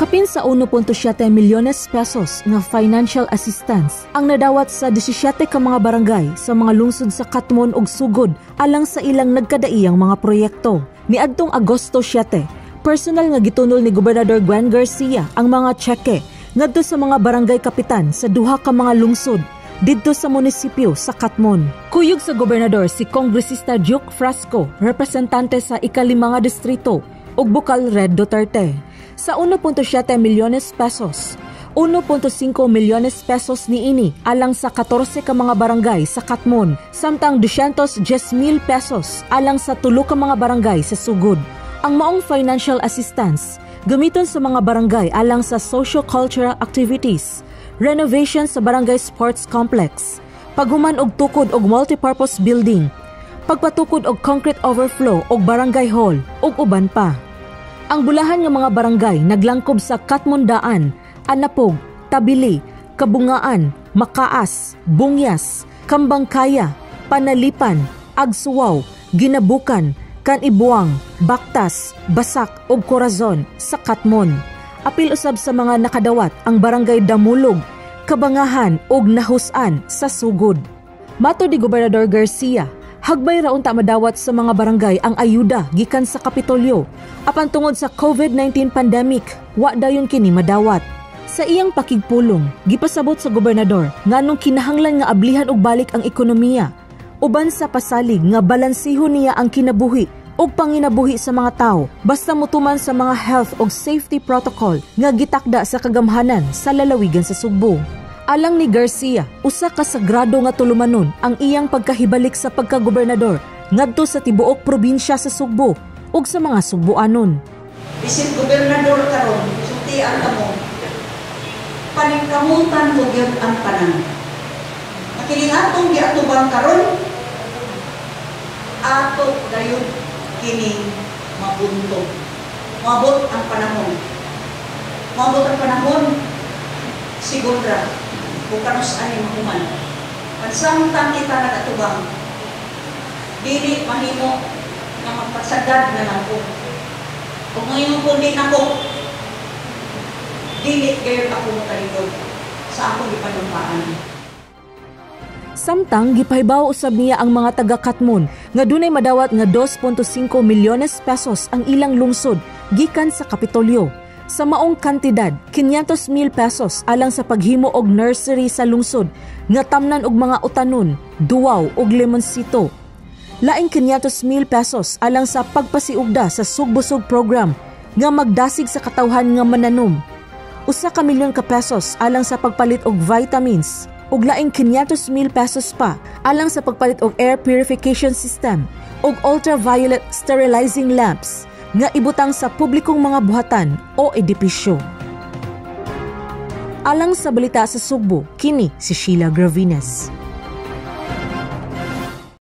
Kapin sa 1.7 milyones pesos nga financial assistance ang nadawat sa 17 ka mga barangay sa mga lungsod sa Katmon ug Sugod alang sa ilang nagkadaiyang mga proyekto. Niadtong Agosto 7, personal nga gitunol ni Gobernador Gwen Garcia ang mga tseke ngadto sa mga barangay kapitan sa duha ka mga lungsod didto sa munisipyo sa Katmon. Kuyog sa gobernador si Kongresista Duke Frasco, representante sa ikalima nga distrito, ug Bukal Red Duterte. Sa 1.7 milyones pesos, 1.5 milyones pesos niini alang sa 14 ka mga barangay sa Katmon, samtang 210 mil pesos alang sa tulo ka mga barangay sa Sugod. Ang maong financial assistance gamiton sa mga barangay alang sa socio-cultural activities, renovation sa barangay sports complex, paghuman og tukod og multipurpose building, pagpatukod og concrete overflow og barangay hall ug uban pa. Ang bulahan nga mga barangay naglangkob sa Katmondaan, Anapog, Tabili, Kabungaan, Makaas, Bungyas, Kambangkaya, Panalipan, Agsuwaw, Ginabukan, Kanibuang, Baktas, Basak ug Corazon sa Katmon. Apil usab sa mga nakadawat ang barangay Damulog, Kabangahan ug Nahusan sa Sugod. Matod ni Gobernador Garcia, hagbay ra unta madawat sa mga barangay ang ayuda gikan sa Kapitolyo. Apan tungod sa COVID-19 pandemic, wa dayon kini madawat. Sa iyang pakigpulong, gipasabot sa gobernador nganong kinahanglan nga ablihan og balik ang ekonomiya uban sa pasalig nga balansihon niya ang kinabuhi ug panginabuhi sa mga tao basta motuman sa mga health ug safety protocol nga gitakda sa kagamhanan sa lalawigan sa Sugbo. Alang ni Garcia, usa ka sagrado nga tulumanon ang iyang pagkahibalik sa pagkagobernador ngadto sa tibuok probinsya sa Sugbo ug sa mga Sugboanon. Bisin gobernador karon, sultian kamo. Paningkamutan ko gyud ang tanan. Makiling atong giatubang karon, ato gayud kini mabunto. Moabot ang panahon. Moabot ang panahon, siguro kung kanus ani mahuman. Pansamtang kita nagatubang, dili mahimo nga magpasagad na lang ko. Kung ngayon kung di nako, dili gayon ako motalikod sa akong gipanumpaan. Samtang gipahibaw usab niya ang mga taga-Katmon nga dunay madawat nga 2.5 milyones pesos ang ilang lungsod gikan sa Kapitolyo. Sa maong kantidad, 500 mil pesos alang sa paghimo og nursery sa lungsod nga tamnan og mga utanon, duwaw ug lemonsito. Laing 500 mil pesos alang sa pagpasiugda sa Sugbusog program nga magdasig sa katawhan nga mananom. 1 ka milyon ka pesos alang sa pagpalit og vitamins ug laing 500 mil pesos pa alang sa pagpalit og air purification system ug ultraviolet sterilizing lamps nga ibutang sa publikong mga buhatan o edipisyo. Alang sa Balita sa Sugbo, kini si Sheila Gravines.